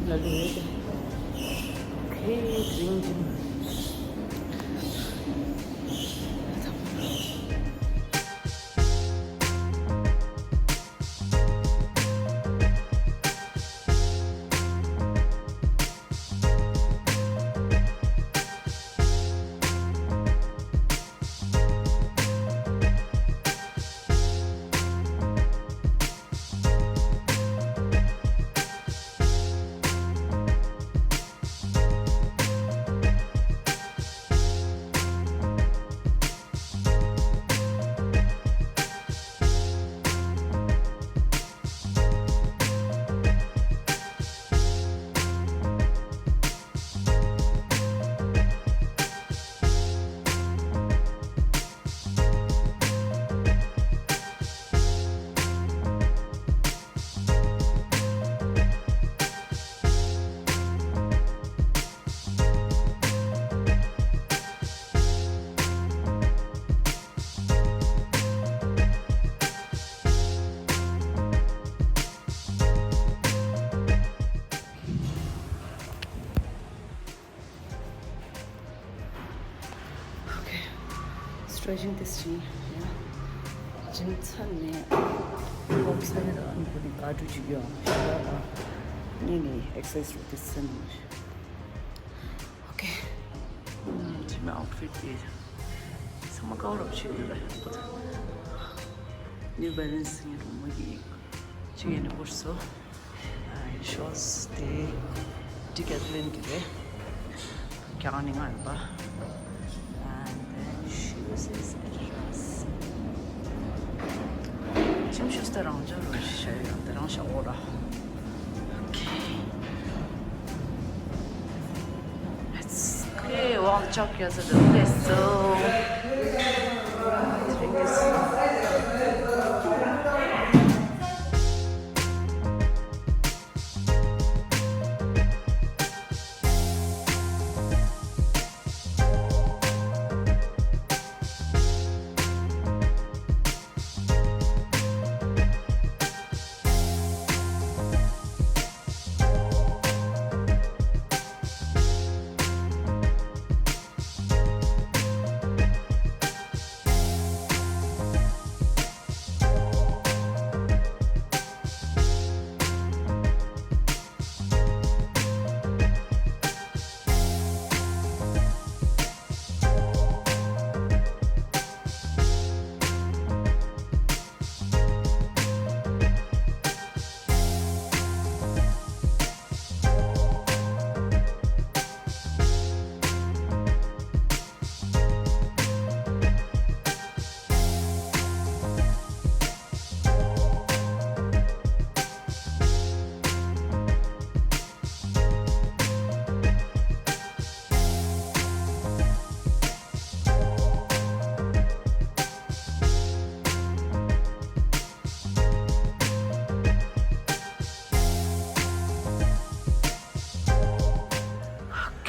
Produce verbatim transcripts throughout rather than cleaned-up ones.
ལ་ལུ་ཡོད་དེ། ཁེ་ཀྲིང་ཀྲིང་། Okay. Stretching this thing, yeah. Gym ཚར་ནས་walk ཚར་ནས་ཨ་ནི་ཁོ་ནི་ག་འགྲོ་ཅིག་ཡོང་ཞེས་པ་དང་ངས་ནི་exercise རུ་དེ་ཚར་ནས། Okay. Gym outfit དེ་ཚང་མ་cover up བྱེད་དགོས་ར། New Balance ངའི་རུ་མོ་གི་ཅིག་ཡིན་ནི་བུར་སོ། Shorts དེ་Decathlon གི་རེད། རྒྱ་གར་ནི་ང་ཡོད་པ། And then shoes is Adidas. Gym shoes དེ་རང་འཇགས་རུ་ཤ་ཡོད་དེ་རང་ཤ་འོ་ར། Okay. Let's go. One chop, yes, let's go. Drink this.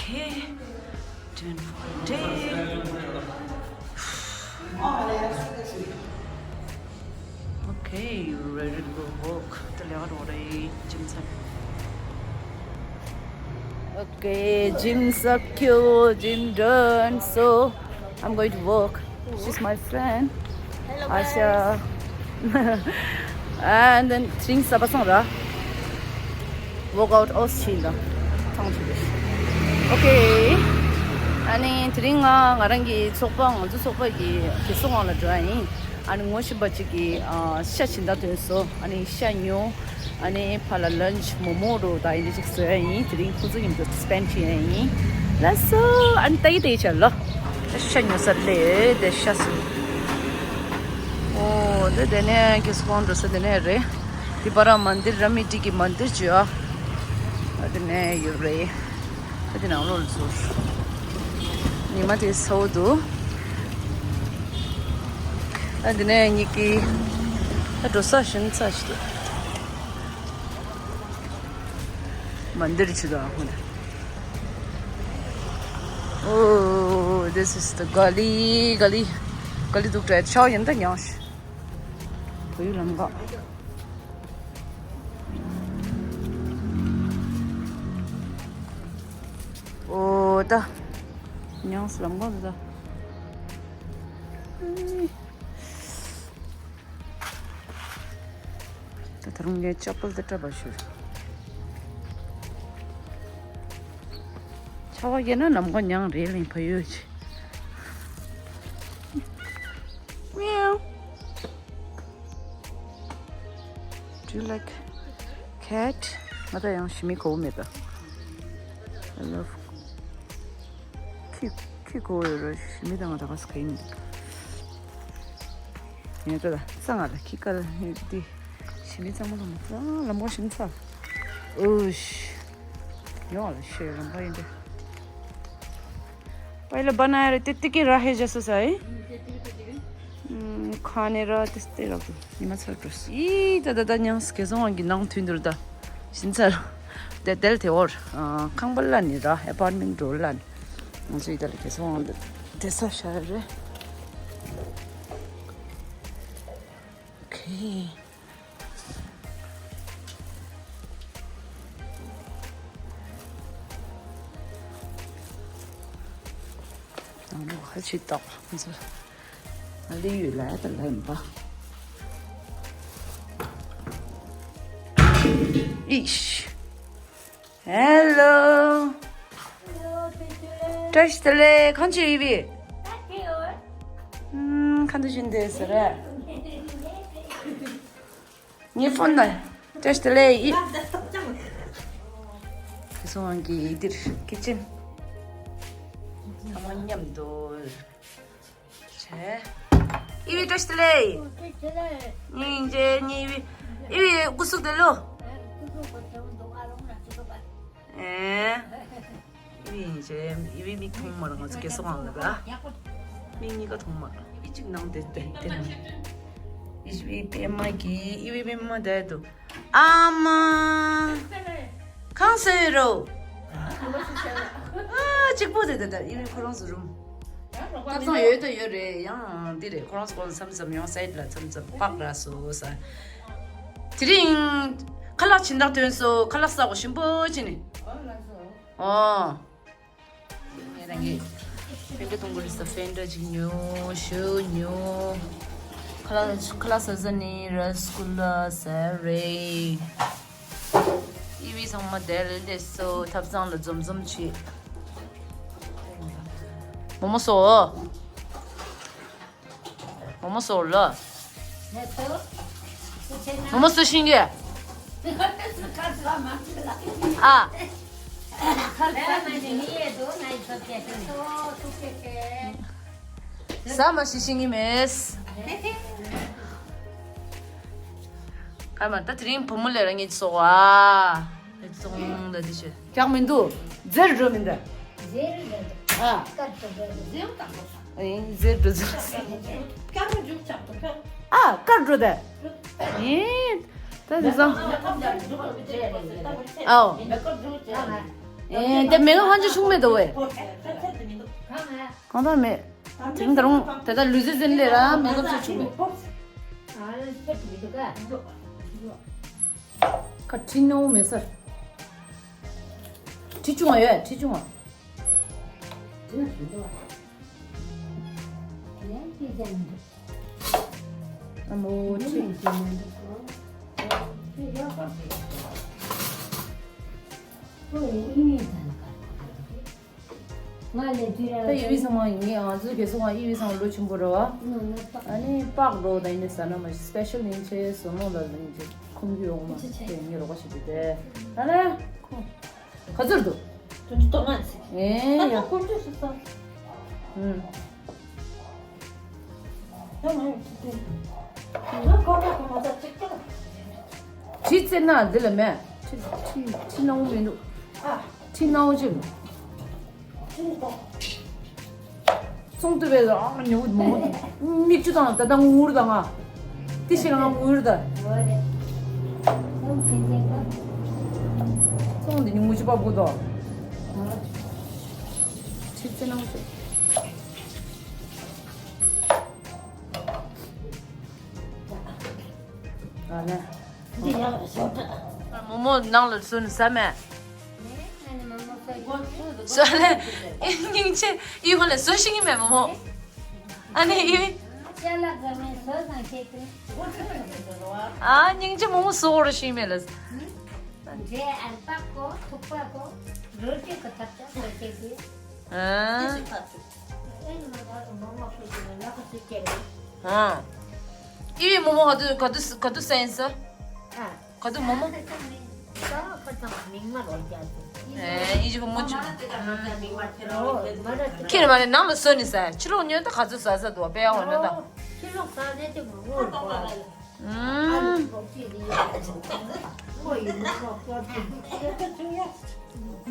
Okay, done for the day. Okay, you ready to go walk? Gym time. Okay, gym's up, gym done. So I'm going to walk. She's my friend. Hello, Asha. And then things are passing. Workout all chin. Okay. ཨ་ནི་དེ་རིང་ང་ང་རང་གི་ཚོགས་པ་ང་ཚོ་ཚོགས་པ་གི་དགེ་སོང་ལ་འགྲོ་ཡ་ཡིན། ཨ་ནི་ངོ་ཤེས་པ་གཅིག་གིས་ཨ་ཤ་སྦྱིན་བདག་ཐོན་སོང་། ཨ་ནི་ཤ་ཉོ། ཨ་ནི་ཕར་ལ་lunch མོག་མོག་རོ་དང་ཡིན་འདྲ་ཅིག་བཟོ་ཡ་ཡིན། དེ་རིང་ཁོང་ཚོ་མཉམ་དུ་spend བྱེད་ཡ་ཡིན། ལགས་སོ། ཨ་ནི་ལྟ་གི་ལྟ་གི་བྱ་ལོ། ཤ་ཉོ་ས་སླེབས་དེ་ཤ་ཟོས། ཨོ་དེ་དེ་ནས་དགེ་སོང་འགྲོ་ས་དེ་ནས་རེད། དེ་པར་མན་དིར་ར་མི་ཏི་གི་མན་དིར་བྱོས་ཨ། ཨ་དེ་ནས་ཡོད་རེད། ཨ་དེ་ནང་ལོགས་ལ་ཚུར། ཉི་མ་དེ་ཚ་བོ་འདུག་ཨ་དེ་ནས་ཉིད་ཀྱི་ཨ་འགྲོ་ས་ཞིམ་ཚ་ཞིག་འདུག་མན་དིར་ཆུ་དང་ཧོ་ན། Oh, this is the gully, gully, gully འདུག་དྲ་ཆའོ་ཡིན་ད་ཉང་ཞིག་བོད་ཡུལ་ལམ་ཁ། ཉང་སི་ལམ་གོང་དུ་ད། ད་ད་རུང་ངས་ཅག་པལ་དེ་སྤྲད་པ་ཞུ། ཆར་པ་བརྒྱབ་ན་ལམ་གོང་ཉང་རེད་ལིང་ཕ་ཡོད་ཅི། Do you like cat? ང་ད་ཡང་ཞི་མི་གོ་མེད་པ། I love ཁྱི་ཁྱི་གོ་ཡོད་ར་ཞི་མི་དང་ང་ད་ག་ས་ག་ཡིན། ངས་ད་ལ་ས་ང་ལ་ཁྱི་ཀ་ལ་ཧེ་དི་ཞི་མི་གཙང་མ་ལ་མ་ཙང་ལམ་གོང་ཞི་མི་ཚ། ཨུ་ཤི། ཡོང་ལ་ཤེས་རང་པ་ཡིན་ཏེ། पहले बनाएर त्यत्तिकै राखेछ ससाई। खानेर त्यस्तै राख्दो। निमा छ ड्रेस। इ त द द न्याङ्स केसोङ वाङ्गी नङ थुइन्दुर द। सिन्सर। द देल थे ओर। खङबल लानि र apartment डोर लान। मुझे इधर केसोङ वाङ्गी। त्यसो शहर रे। Okay। ང་ཧ་ཅི་ཏོག་ང་ཚོ་ང་ལི་ཡུལ་ལ་ཡ་ད་ལ་ཡིན་པ། ཨིཤ། Hello། བཀྲ་ཤིས་བདེ་ལེགས། གང་ཅི་ཡིན་པས། ཁ་འདུ་བཞིན་བསྡད་ཟེར། ངའི་ཕོན་ན་བཀྲ་ཤིས་བདེ་ལེགས་ཡིན། ཁ་སང་གི་འདིར་ཀི་ཅན་ཚང་མ་མཉམ་དུ་བྱས། ཨི་བི་བཀྲ་ཤིས་བདེ་ལེགས། སྙིང་རྗེ་ཉི་བི། ཨི་བི་སྐུ་གཟུགས་བདེ་ལོ། ཨེ། ཨི་བི་ཡིན་ཅེ། ཨི་བི་མིག་མཐོང་མ་རེད། ང་ཚོ་རྒས་སོ་གང་ལ་ར། མིག་གཉིས་ཀ་མཐོང་མ་རེད། ཨི་བི་གཅིག་ནང་དེ་དེ་དེ་ནང་། ཨི་བི་པད་མ་གི་ཨི་བི་པད་མ་དེ་དུ། ཨ་མ། གང་ཟེར་རོ། ཨ་གཅིག་པོ་དེ་དེ་དེ་ཨི་བི་ཁོ་རང་ཚོ་རུམ། ཐབ་ཚང་ཡོད་དོ་ཡོད་རེད། ཡང་འདི་རེད། ཁོ་རང་ཚོ་ཁོ་ཚོ་མཚམས་མཚམས་ཡང་སའིད་ལ་མཚམས་མཚམས་པག་ར་སོ་ས། དེ་རིང་ཁ་ལག་སྦྱིན་བདག་ཐོན་སོ། ཁ་ལག་ཟ་གོ་ཞིམ་པོ་ཅི་ནི། ཨོ། ངས་རང་གི་ཕན་འདྲ་གཏོང་གི་རེད་ས། ཕན་འདྲ་ཅིག་ཉོ་ཞུ་ཉོ། ཁ་ལག་ཁ་ལག་ཟ་ཟ་ནི་ར་སྐུ་ལ་ཟ་རེད། ཨི་བི་ཚང་མ་དེར་སླེབས་སོ། ཐབ་ཚང་ལ་འཛོམས་འཛོམས་བྱེད། མོ་མོ་སོ། མོ་མོ་སོ་ལ། མོ་མོ་སོ་ཤིང་གི། ཨ། ཟ་མ་ཤི་ཤི་ངི་མེད། ཨ་མ་ད་དེ་རིང་བུ་མོ་ལས་ར་ངེད་ཀྱི་སོ་བ། ཙོང་ད་དེ་ཤེ། ཀྱག་མི་འདུག་ཟེར་འགྲོ་མི་འདུག་ཨ། ཨིན་ཟེར་འགྲོ་ཟེར། ཨ་ཀར་འགྲོ་དེ། ཨིན། ད་དེ་ཚང་། ཨའོ། ཨེ་དེ་མེ་ཀ་ཧོན་ཅི་ཆུང་མེད་དོ་བས། གང་ལྟར་མེད། དེ་རིང་ད་རུང་དེ་ལྟར་ལུས་རྩལ་འཛིན་ལས་ར་མེ་ཀ་ཚོ་ཆུང་མེད། ཁ་ཁྲི་ནོ་མེ་སར། ཁྲི་ཆུང་བ་ཡོད། ཁྲི་ཆུང་བ། ཨ་མོ་ཁྲི། ད་ཨི་བི་ཚང་མ་ཡིན་ངེས། ང་ཚོ་རྒས་སོང་ང་ཨི་བི་ཚང་མ་ལོ་ཆེན་པོ་རེད་བ། ཨ་ནི་པག་རོ་ད་ཡིན་ནི་ཟ་ན་མ་ཤི་སི་པེ་ཤལ་ཡིན་ཆེ་བཟོ་ནོ་ལ་ཡིན་ཆེ་ཁོང་གི་འོག་མ་དེ་ངའི་རོགས་པ་ཞིག་དེ་དེ་ཨ་ལ་ཁོ་ག་ཚོད་འདུག་དོན་དུ་དོ་ན་ཚིག་ཨེ་ཡ། ཁོ་ཚོ་སུ་ས་ཨུམ། ཁྲི་རྩེ་ན་འདི་ལ་མེད། ཁྲི་ཁྲི་ཁྲི་ནང་མི་འདུག་ཨ། ཁྲི་ནང་ཅི། ཚོང་དུ་བས་ཨ་ཉོ་མོ་མིག་ཆུ་དང་ད་ད་ངུར་དང་ཨ། ཏི་ཤི་རང་ངུར་ད། ཚོང་འདི་ཉུང་ངུ་ཅི་པ་བུ་དོ། ཁྲི་རྩེ་ནང་ཅི། ཨ་ལེ། མོ་མོ་ནང་ལ་སུན་ཟ་མེད། བཟོ་ལེ། སྙིང་རྗེ། ཨི་ཧོ་ལེ་བཟོ་ཤེས་ཀྱི་མེད་མོ་མོ། ཨ་ནི་ཨི། ཅ་ལག་འཛོམས་ནས་བཟོ་བཟང་བྱེད་དུས། ཨ་སྙིང་རྗེ་མོ་མོ་བཟོ་འོར་ཤེས་མེད་ལ། འདྲེ་ཨན་པག་གོ་ཐུག་པ་གོ་རོ་ཅིག་གི་ཐབས་ཆག་བཟོ་བྱེད་དུས། ཨ། ཨེ་ནི་མོ་མོ་ཁོ་ཅི་ལ་ཁོ་ཅི་བྱེད་དུས། ཨ། ཨི་བི་མོ་མོ་ག་དུས་ག་དུས་ག་དུས་སེན་ས། ཨ། ག་དུས་མོ་མོ། ཨེ་ཡི་ཇི་བུ་མོ་ཅུ། ཁྱེད་མ་རེད་ནང་ལ་སོན་ནི་ཟ་ཕྱི་ལོག་ཉོས་ད་ག་ཚོད་ཟ་ཟ་འདུག་པས་ཡང་འོ་ན་ད། ཕྱི་ལོག་ཟ་ཟེར་དེ་མི་དགོས་རེད་པ། ཨུམ། ཁོ་ཡི་མོ་ལོག་སོ་ཅི་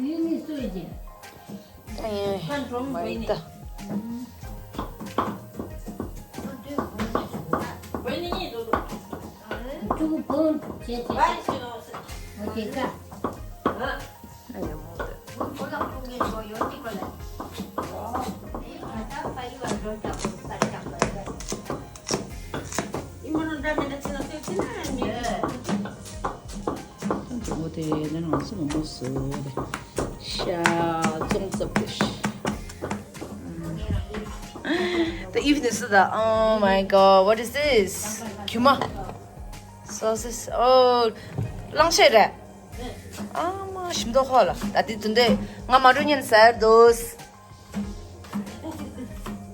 ཡི་ནི་སོས་ཅི། ད་ཡིན་མ་ཡིན་ད། ཕྲུ་གུ་བུ་བྱས་བྱས། འོ་དེ་ཀ། ཨ་ཡ་མོ་དེ། འགྲོ་དེ་ནི་ང་ཚོ་མོ་མོ་སུ་རེད། ཤ་ཙོང་ཙབ་དེ་ཤ། The evening is the, oh my god, what is this? ཁྱུ་མ། Sausage. Oh, གླང་ཤེས་རེད། ཨ་མ་ཞིམ་མདོག་ཁོག་ལ། ད་དེ་དུ་འདྲེ་ང་མ་འགྲོ་ཉན་ཟེར་དོ།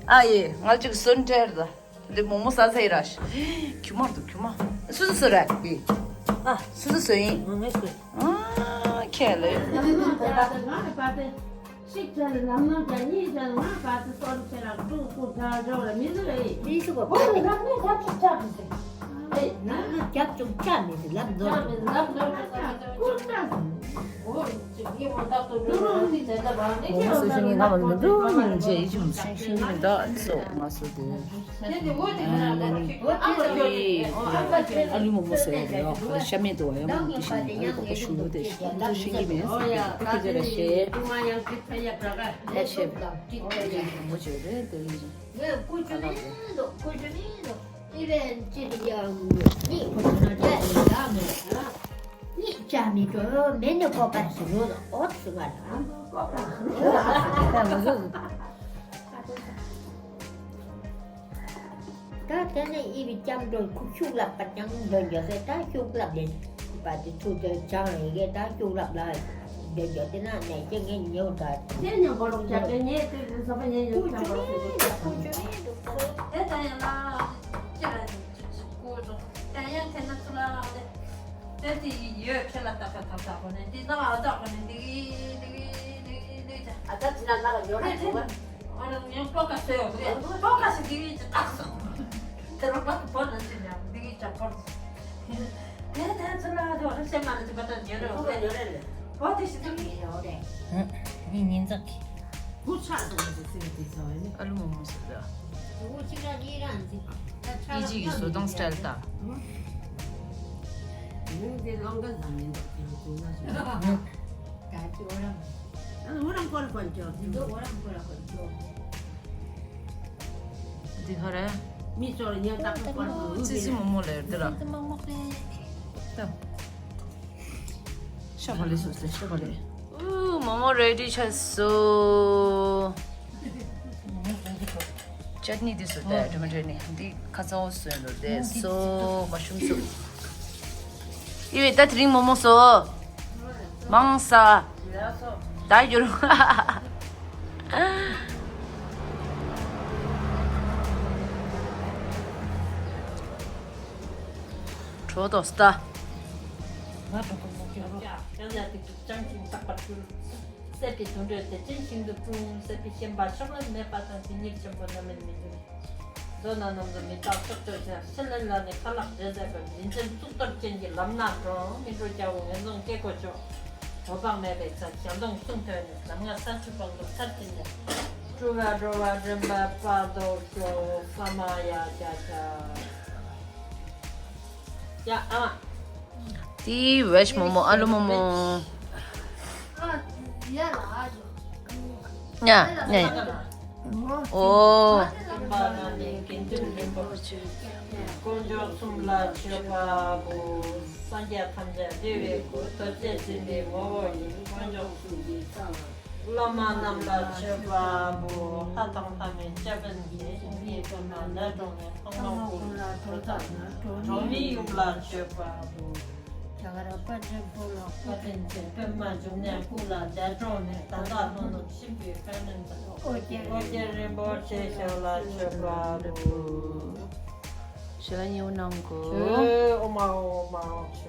ཨ་ཡེ་ང་ཅིག་སོན་སྤྲད་ད། འདི་མོག་མོག་ཟ་ཟེར་ར། ཁྱུ་མ་འདུག་ཁྱུ་མ། སུ་སུ་སུ་རེད་འདི། ཨ་སུ་སུ་སུ་ཡིན། ཨ་ཁྱེད་ལ། ཤིག་ཆ་ལ་ལམ་ལམ་ཆ་གཉིས་ཆ་ལ་ང་ག་ཚོད་སོར་ཆེ་ལ་ཀྲུང་ཀུ་ཆ་འགྲོ་ལ་མི་འདུག་ལ་ཡིན། མི་འདུག་ག་ལམ་ལམ་ཆ་ཆུ་ཆ་མི་འདུག་ཨེ་ན་ལམ་རྒྱབ་ཅུང་ཆ་མི་འདུག་ལམ་ནོར་ཆ་མི་འདུག་ལམ་ནོར་ཆ་ཀུར་ཆ་མི་འདུག་འོ་ཅིག་ཡིན་མ་ཐག་ཏུ་འགྲོ་རུང་ནི་བྱས་ད་བར་ནི་ཁྱེད་རང་ཚོ་ཤིང་ངའི་ངམ་མི་འདུག་སྙིང་རྗེ་ཡིད་ཆུང་ཤིང་ཤིང་ངའི་ད་ཚོ་ང་སུ་དེ། ཨ་ལུ་མོ་མོ་ཟེར་ཡ་རེད་ཨ། ཁོ་ལ་ཤ་མེད་དུ་བ་ཡང་མང་དུ་ཤིང་ཨ་ལུ་པ་པ་ཞུ་དེ་ཤིང་དུ་ཤིང་གི་མེད་ཟེར་ཏེ་ཁོ་ཁྱེད་ཚོ་ལ་ཤེས། ལ་ཤེས་མོ་བྱོས་རེད་དེ་ཡིན་ཅིང་ཁ་ལག་རེད། ཨི་བན་ཅི་ཡང་ནི་ཁོ་ཚོ་ན་ཅི་ཡང་མེད་ལ། ནི་ཅ་མི་འགྲོ་མེད་ནི་ཀོ་པ་ཞིག་རོ་ལ་ཨོ་ཚུ་བ་ལ་ཀོ་པ་ཞིག་རོ་ལ། ད་དེ་ནས་ཨི་བི་ལྕམ་འགྲོ་ཁུག་ཤུགས་ལག་པ་ཅང་འདོན་འཇོག་ཟེར་ད་ཤུགས་ལག་ལས་པ་དེ་ཚུ་དེ་ཅང་རེ་གེ་ད་ཤུགས་ལག་ལ་འདོན་འཇོག་དེ་ན་ནས་ཀྱེ་ངས་ཉེ་བོ་ད་དེ་ཉམས་པ་རོགས་བྱ་དེ་ངས་དེ་དུས་ས་པ་ངས་ཉོ་ཀུ་ཅུ་མེད་འདུག་ཀུ་ཅུ་མེད་འདུག་ཁོ་དེ་ད་ཡང་ལ་ཅི་ར་ཅི་ཅི་ཀུ་ཅུ་ད་ཡང་དེ་ན་ཚུ་ལ་ལ་དེ་དེ་ཡི་ཡོད་ཁྱེད་ལ་ད་ཁ་ཐབ་ཐབ་པོ་ནས་འདི་ན་ཨ་ད་ཁོ་ནས་འདི་གི་འདི་གི་འདི་གི་འདི་གི་ཨ་ད་ཅི་ན་ན་ལ་ཡོད་ར་ཅུ་བ། ཨ་ར་ཡང་པོ་ཀ་སེ་ཡོད་རེད། པོ་ཀ་སེ་འདི་གི་ཅི་ཏག་སོང་། དེ་རུ་པ་པོ་ན་ཅི་ཉམས་འདི་གི་ཅག་པོ། དེ་དེ་ཚོ་ལ་དེ་བ་ཤེས་མ་ན་ཅི་པ་ད་ཉོ་རེད་པོ་ཀ་ཉོ་རེད་ལེ། པོ་དེ་ཤི་དུ་ཡོད་རེད། ངའི་ཉིན་ཙག་གི། བུ་ཆགས་སོང་ཟེར་ཟེར་དེ་ཚོ་ཨ་ནི། ཨ་ལུ་མོ་མོ་ཟེར་ད། བུ་ཅི་ལ་ཉེ་རང་ཅི། ཨི་ཇི་གི་བཟོ་སྟངས་སི་ཊལ་ད། ཡུང་དེ་ལོང་ག་ཟམ་ཡིན་འདུག་ཅི་ལ་ཅུང་ན་ཅུང་ན། ད་ཅི་འོ་རང་། ཨ་འོ་རང་ཀོ་ར་ཀོ་ཅོ། འདི་འོ་རང་ཀོ་ར་ཀོ་ཅོ། འདི་ཧ་རེ། མི་ཚོར་ཉོན་ཏག་ཏག་པར་འདུག་ཙི་ཙི་མོ་མོ་ལེར་འདི་ལ། ཙི་ཙི་མོ་མོ་ལེར། ད། ཤ་བ་ལེ་སོ་སོ་ཤ་བ་ལེ། ཨུ་མོ་མོ་རེ་ཌི་ཆགས་སོ། ཅད་ནི་འདི་སུ་དེ་ཊོ་མེ་ཊོ་ནི་འདི་ཁ་ཚ་བོ་སོན་ལོ་དེ་སོ་མ་ཤུམ་སོ། ཡི་བའི་ད་དེ་རིང་མོ་མོ་སོ། མང་ས། ད་ཡུར། གྲོ་དོ་སྟ། སད་པའི་དུད་འགྲོ་དེ་ཅན་ཞིང་དུ་འཁྲུངས། སད་པའི་ཤན་པ་ཕྱོགས་ལས་མེད་པ་དང་། དེ་ཉིད་ཆེན་པོ་རྣམ་སྨིན་མི་འགྱུར། མདོར་ན་རྣམ་གཟོ་མི་རྟག་ཕྱོགས་བཅུར་འཆར། ཕྱི་ལེན་ལ་ནི་ཁ་ལག་འདྲེ་ཟད་པར། ཉིན་མཚན་གཙུག་ཏོར་ཅན་གྱི་ལམ་སྣ་དྲོངས། སྨིན་གྲོལ་སྐྱ་བོ་ངན་སོང་སྐྱེ་སྒོ་ཆོད། འོད་དཔག་མེད་པའི་ཚལ་ཞལ་གདོང་གསུང་ཐོས་ནས། ལམ་ལྔ་ས་བཅུ་པ་ལ་ཚར་གཅིག་ནས། སྤྲུལ་པ་འགྲོ་བ་འདྲེན་པ་དཔལ་རྡོ་རྗེ་ས་མ་ཡ་ཅ་ཅ། ཡ་ཨ་མ། དེའི་བེད་མོ་མོ་ཨ་ལུ་མོ་མོ། ཡ་ཡ་ཡ། ཨོ། དཀོན་མཆོག་གསུམ་ལ་མཆོད་པ་འབུལ། སངས་རྒྱས་ཐམས་ཅད་བདེ་བའི་སྐུ། ཐུགས་རྗེ་ཆེན་པོའི་ངོ་བོ་ཉིད། དཀོན་མཆོག་གསུམ་གྱི་ཚང་། བླ་མ་རྣམས་ལ་མཆོད་པ་པོ། ལྷ་དང་ལྷ་མིན་སྐྱབས་དཔལ་མཛད། སེམས་ཅན་ཀུན་ལ་ནད་གྲོལ་ནས། ལྷག་མ་ཀུན་ལ་གྲོལ་ཐབས་ནི། གྲོལ་མི་ཡུམ་ལ་མཆོད་པ་པོ། བྱ་གར་དཔལ་ལྡན་པོ་ལ་སྐུ་དྲིན་ཆེ། པདྨ་འབྱུང་གནས་སྐུ་ལ་ཟླ་གྲོགས་ནས། ད་ལྟ་ལྷོ་ནུབ་ཆེན་པོའི་བཀའ་དྲིན་དང་། ཨོ་རྒྱན་རིན་པོ་ཆེ་ཞབས་ལ་མཆོད་པ་པོ། ཞལ་ལག་མཉེས་པོ་གནང་གོ། ཨོ་མ་ཨོ་མ་ཨོ་ཆེ།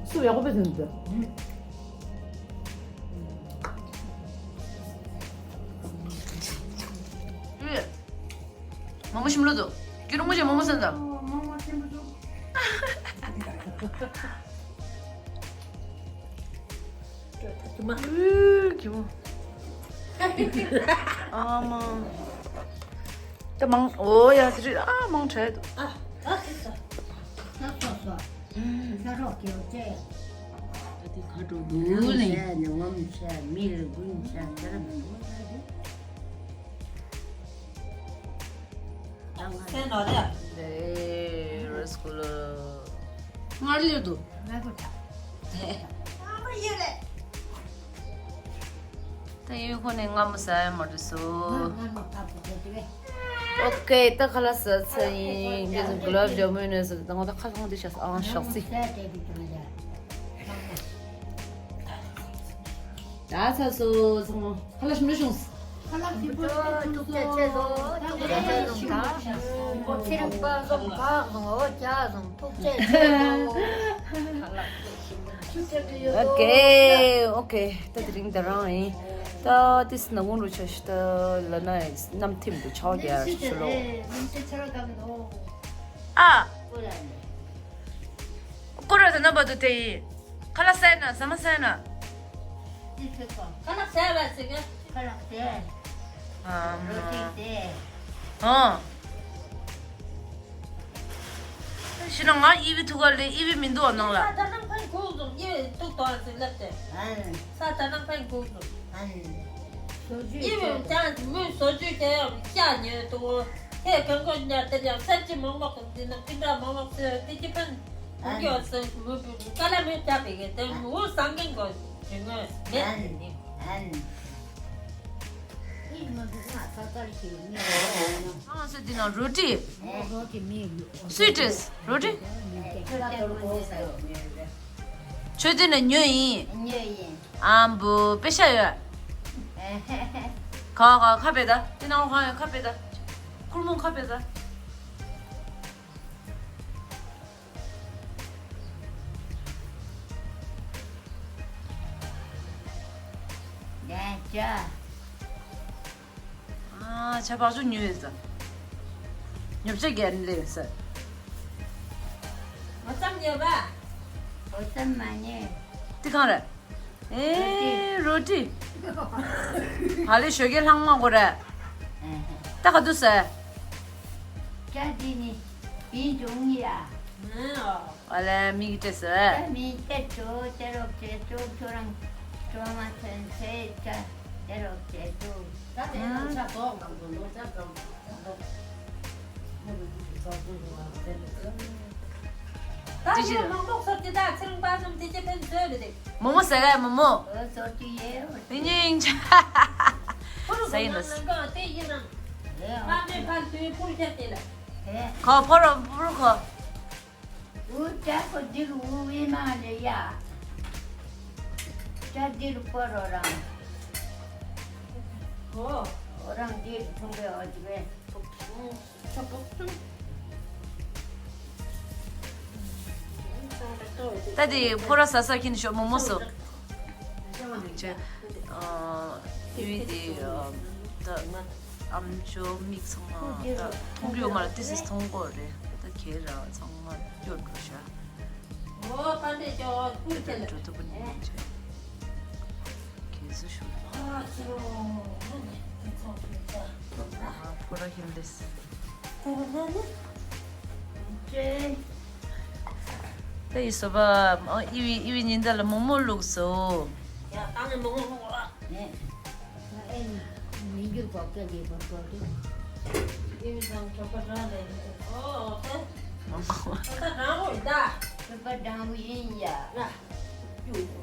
སུ་ཡག་པོ་ཟིན་འདུག་མོག་མོག་ཞིམ་ལོ་འདུག་ཁྱོད་རང་མོག་ཅན་མོག་མོག་ཟན་དང་། ཨུ། ཁྱི་མོ། ཨ་མ། ད་མང་། ཨོ་ཡ་དེ་རེད། ཨ་མང་དྲགས་འདུག་ཨ། ཨ་ཁི་ས། ས་སོ་སོ། ས་རོགས་ཀྱི་ལོ་ཅེ། ད་དེ་ཁ་དྲོ་འདུག་ནི། ངམ་ཆ་ནི་ངམ་ཆ་མི་ལ་དགུན་ཆ་དེར་མི་ངོ་ད་དེ། སེ་ནོ་རེ། ལེ་རེ་སྐོལ་ལོ། སྔར་ལས་འདུག་ང་གོ་ཆ། ཨ་མ་ཡེ་རེད། ད་ཡུལ་ཁོ་ནས་སྔ་མོ་ཟ་ཡ་མ་རེད་སོ། ང་ང་ད་བུ་དེ་དེ་བས། ཨོ་ཀེ། ད་ཁ་ལག་ཟ་ཚར་ཡིན། ངས་ཚོ་གུ་ལབ་ཇ་མུན་ནས་ཟ། ད་ང་ད་ཁ་ལྷང་དེ་ཤ་ཨང་ཤག་སི། ང་ཟ་དེ་དེ་དེ་མ་ཡ། ད་ཚ་སོ་ཚང་མ་ཁ་ལག་ཞིམ་པོ་བྱུང་སོང་། ཐུགས་རྗེ་ཆེ་སོང་། ཐུགས་རྗེ་ཆེ་སོང་། ད་ཚེ་རིང་པ་སོང་། གག་སོང་། འོ་ཅག་སོང་། ཐུགས་རྗེ་ཆེ་སོང་། ཨོ་ཀེ། ཨོ་ཀེ། ད་དེ་རིང་ད་རང་ཡིན། ད་ཏིས་ན་ཝུན་རུ་ཆ་ཤི་ད་ལ་ན་ནམ་ཐིམ་དུ་ཆའོ་རྒྱ་ཤི་ལོ། ཨ། ཀོ་ར་ད་ན་བ་དུ་དེ་ཡིན། ཁ་ལག་ཟས་ན་ཟ་མ་ཟས་ན། ཁ་ལག་ཟས་པ་ཟེར་གི། ཁ་ལག་ཟས། ཨ་མ། རོ་ཏི་ཟས། ཨ། ཤི་ན་ང་ཨི་བི་ཐུག་ག་ལེ་ཨི་བི་མི་འདུག་ནང་ལ། ས་ད་ནང་ཕན་གུག་སོང་ཨི་བི་ཐུག་དོ་ཟེར་ལབ་དེ། ཨ། ས་ད་ནང་ཕན་གུག་སོང་། ཨ། ཨི་བི་ཅང་མོས་བཟོ་བཅོས་དེ་ཡང་ཤ་ཉོས་འདུག་ཧེ་གང་གོ་ཉར་དེ་ཡང་སེམས་ཅི་མང་མང་གི་འདི་ན་ཀི་འདྲ་མང་མང་ཟེར་དེ་ཅི་ཕན། ཨ་ནི། ཀ་ལ་མེ་བྱ་བའི་གི་དེ་མོ་སང་གིན་གོ་དེ་ངོ་མེད་ཨ་ནི། ཨ་ནི། ཨ་ནི། ཨ་སོ་འདི་ན་རོ་ཏི། རོ་ཏི་མི་ཡོད། སུའི་ཏྲེས་རོ་ཏི། ཆོས་དེ་ན་ཉོ་ཡིན། ཉོ་ཡིན། ཨམ་བུ་པེ་ཤ་ཡོད། ཁ་ཁ་ཁ་པེ་ད། དེ་ན་ཁ་ཡོད་ཁ་པེ་ད། ཁུར་མོ་ཁ་པེ་ད། ཨ་ཆ་བག་ཆུ་ཉོས་ཡོད་ས། ཉོ་ཆ་རྒྱན་ལས་ས། འོ་ཙམ་ཉོས་པ། འོ་ཙམ་མ་ཉོས། འདི་གང་རེད། ཨེ་རོ་ཏི། ཧ་ལས་ཞོགས་ཀས་ལྷང་མ་གོ་རེད། ད་ག་དུས་ཟེར། ཅ་དི་ནི་བིན་ཅུང་ཡ། ཨ་ལས་མིག་ཏྲེ་ཟེར། ད་མིག་ཏྲེ་ཅོ་ཏེ་རོགས་ཅེ་ཅོ་ཁྱོད་རང་ཅོ་མ་ཚན་ཚེ་ཅ་ཏེ་རོགས་ཅེ་ཅོ། ད་དེ་ནང་ཆ་ཏོག་ནང་དུ་ནོར་ཆ་ཙམ་ཏོག་ད་ཅི་ཞིག་ཡོད་མང་པོ་ཚོར་གྱི་ད་ཚེ་རིང་པ་ཙམ་དེ་ཅི་ཕན་ཚོད་རེད། མོ་མོ་ཟ་ག་མོ་མོ། ཨོ་ཚོར་གྱི་ཡོད། དེ་ཉིན་ཡིན་ཆ། ཕུ་རུ་ཟ་ཡིན་ནོ། ནང་གང་དེ་ཡིན་ན། ཨེ་ཕ་མེ་ཕ་དུས་ཕུར་ཁྱེར་དེ་ལ། ཨེ། ཁོ་ཕོ་རོ་ཕུ་རུ་ཁོ། ཨུ་ཅག་ཁོ་འདི་རུ་ཨུ་བི་མ་ལེ་ཡ། ཅག་འདི་རུ་ཕོ་རོ་རང་། ཨོ། ཨོ་རང་འདི་རུ་ཐུང་བའི་ཨོ་ཅི་བས། ད་དེ་ཕོ་ར་ཟ་ས་ཁྱེར་ཤོག་མོ་མོ་སོ། ཅེ། ཨ། ཡུལ་དེ་ད་ཨམ་ཅོག་མིག་ཚང་མ་ད་མཐོང་གི་ཡོད་མ་རེད། ཏི་སི་མཐོང་གོ་རེད། ད་ཁྱེད་ར་ཚང་མ་སྐྱོར་འགྲོ་ཤག་འགྲོ་ཐུབ་པ་ནི་མིན་ཅེ། ཁྱེད་ཚོ་ཤོག་ཕོ་ར་ཧིན་ལེས། ད་ཡི་སོ་པ་ཨི་བི་ཨི་བི་ཉིན་ད་ལ་མོག་མོག་བླུགས་སོ། ཡ་ད་ནི་མོག་མོག་བླུགས་ཨ། ནས་ཨེ་མི་འགྱུར། ཁོག་སྐད་ལས་ཁོག་ཁོག་གི། ཨི་བི་དང་གྲོད་པ་སྒྲང་རེད། ཨོ་ཨོ་ད། ད་སྒྲང་རོགས་ད། གྲོད་པ་སྒྲང་བོ་ཡིན་ཡ། ན།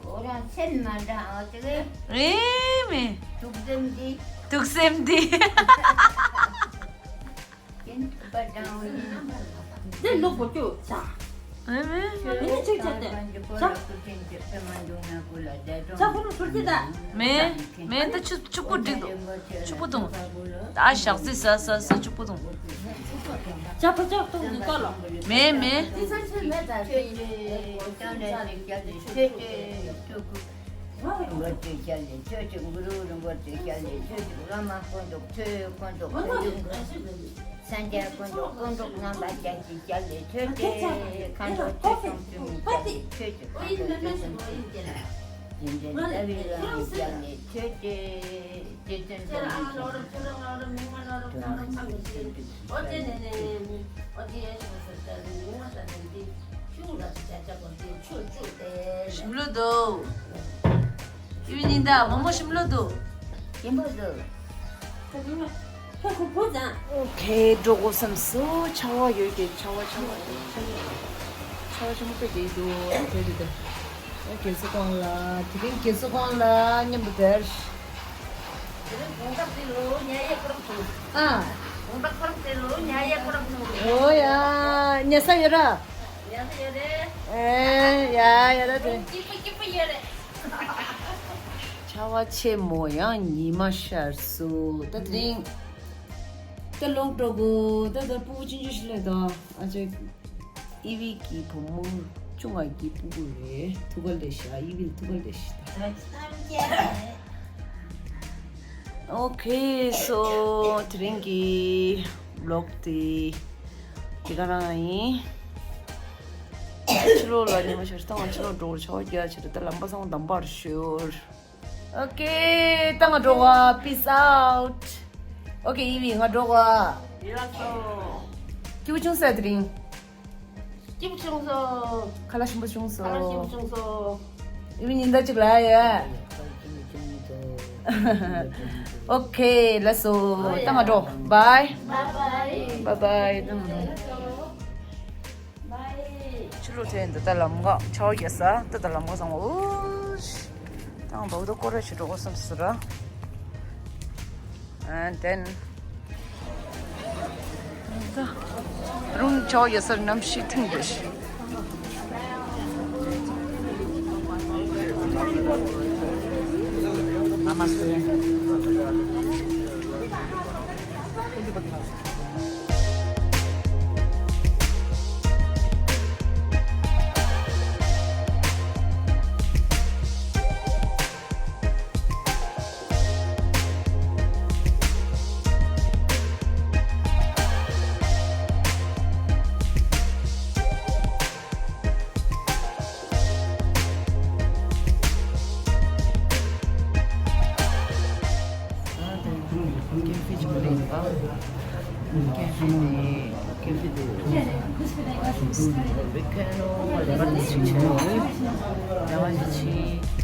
ཨོ་རང་སེམས་མ་འདྲ་ཨ་ཅི་གི། ཨེ་མེ། དུག་སེམས་འདི། དུག་སེམས་འདི། ཡིན་གྲོད་པ་སྒྲང་བོ་ཡིན། འདི་ལོ་གོ་ཅུ་ཆ། ཨེ་མེ། མི་ནི་ཅིག་ཆ་དེ། ཆ། ཆ་ཁོ་ནོ་ཚུར་ཅི་ད། མེ། མེ་ད་ཆུ་ཆུ་པོ་འགྲིག་འདུག་ཆུ་པོ་འཐུང་། ད་ཞག་ཚི་ཟ་ཟ་ཟ་ཆུ་པོ་འཐུང་། ཆ་པོ་ཆ་ཐུང་འདི་ཀ་ལོ། མེ་མེ། འདི་ཚ་ཆུ་མེ་ད་ཆེ་ཆེ་ཆེ་ཆེ་ཆེ་ཆེ། རིན་པོ་ཆེ་ཞལ་ལས་ཆོས་ཀྱི་གུ་རུ། རིན་པོ་ཆེ་ཞལ་ལས་ཆོས་ཀྱི་བླ་མ་དཀོན་མཆོག་ཆོས་དཀོན་མཆོག་ཆོས་ཀྱི་སངས་རྒྱས་དཀོན་མཆོག་དཀོན་མཆོག་རྣམ་པ་ཞལ་གྱི་ཞལ་ལས་ཆོས་ཏེ། མཁའ་འགྲོ་ཆོས་སྐྱོང་བཅུ་གཉིས་ཞལ་ལས་ཆོས་ཀྱི་མཁའ་འགྲོ་ཆོས་སྐྱོང་བཅུ་གཉིས་ཞལ་ལས། དགེ་འདུན་རྩ་བའི་བླ་མའི་ཞལ་ལས་ཆོས་ཏེ། རྗེ་བཙུན་སྒྲོལ་མའི་ཞལ་ལས། ཞིམ་ལོ་འདུག་ཨི་བི་ཉིན་ད་མོག་མོག་ཞིམ་ལོ་འདུག་ཞིམ་པོ་འདུག་ཨོ་ཁེ། འགྲོ་དགོས་བསམ་སོང་། ཆར་པ་ཡོད་ཀྱི། ཆར་པ་ཆར་པ་ཆར་པ་ཆར་པ་ཆེན་པོ་དཔེ་རྒྱག་གི་འདུག་དེ་རེད་དེ། ཨ་རྒན་གསོ་ཁང་ལ། དེ་རིང་རྒན་གསོ་ཁང་ལ་མཉམ་དུ་བསྡད། དེ་རིང་དགོང་དག་དེ་ལོ་ཉལ་ཡས་ཁོ་རང་བྱུང་། ཨ། དགོང་དག་ཁོ་རང་དེ་ལོ་ཉལ་ཡས་ཁོ་རང་བྱུང་། ཨོ་ཡ། ཉལ་ས་ཡོད་ར། ཉལ་ས་ཡོད་རེད། ཨེ་ཡ་ཡ་ར་དེ། སྐྱིད་པོ་སྐྱིད་པོ་ཡོད་རེད། ཆར་པ་ཆེན་མོ་ཡང་ཉི་མ་ཤར་སོང་། ད་དེ་རིང་ད་ལོག་འགྲོ་དགོས། ད་ད་སྤུ་གུ་ཆུང་ཆུང་ཞིག་སླེབས་དང་། ཨ་ཅེ། ཨི་བི་གི་བུ་མོ་ཆུང་བ་གི་སྤུ་གུ་རེད། ཐུགས་ཁ་ལས་ཤ། ཨི་བི་ཐུགས་ཁ་ལས་ཤ། ད་ཨོ་ཁེ། སོ་དེ་རིང་གི་ལོག་དེ་དེ་ག་རང་ཡིན། ཕྱི་ལོགས་ལ་ཉི་མ་ཤར་སྟངས། ཕྱི་ལོགས་འགྲོ་བར་ཆར་པ་རྒྱག་ཕྱིར། ད་ལམ་པ་སང་དམ་པར་ཤོར། ཨོ་ཁེ། ད་ང་འགྲོ་བ། Peace out. ཨོ་ཁེ། ཨི་བི་ང་འགྲོ་བ། ཡ་སོ། སྐྱིད་པོ་བྱུང་ས་དེ་རིང་། སྐྱིད་པོ་བྱུང་སོང་། ཁ་ལག་ཞིམ་པོ་བྱུང་སོང་། ཁ་ལག་ཞིམ་པོ་བྱུང་སོང་། ཨི་བི་ཉིན་ད་ཅིག་ལ་ཡ། ཨོ་ཁེ། ལགས་སོ། ད་ང་འགྲོ། Bye. Bye bye. Bye bye. ད་ང་འགྲོ། ཕྱི་ལོགས་དེ་འདི་ལྟ་ལམ་ཁ་ཆར་པ་རྒྱག་ས། ད་ལྟ་ལམ་ཁ་བཟང་བོ། ཨུ་ཤ། ད་ང་བ་བུ་ད་སྐོར་ར་ཞིག་འགྲོ་དགོས་བསམ་སོང་ར། And then ད་རུང་ཆར་པ་རྒྱག་སར་གནམ་གཤིས་ཐིང་དགོས་ཤིག་ཀེ་ཧྥེ་ཅིག་ལེན་པ། ཀེ་ཧྥེ་དེ། ཀེ་ཧྥེ་དེ། ཨ་མེ་རི་ཀ་ནོ་ལེ་བར་དེ་ཅིག་བྱས་ཡོད། ལེ་བར་དེ་ཅིག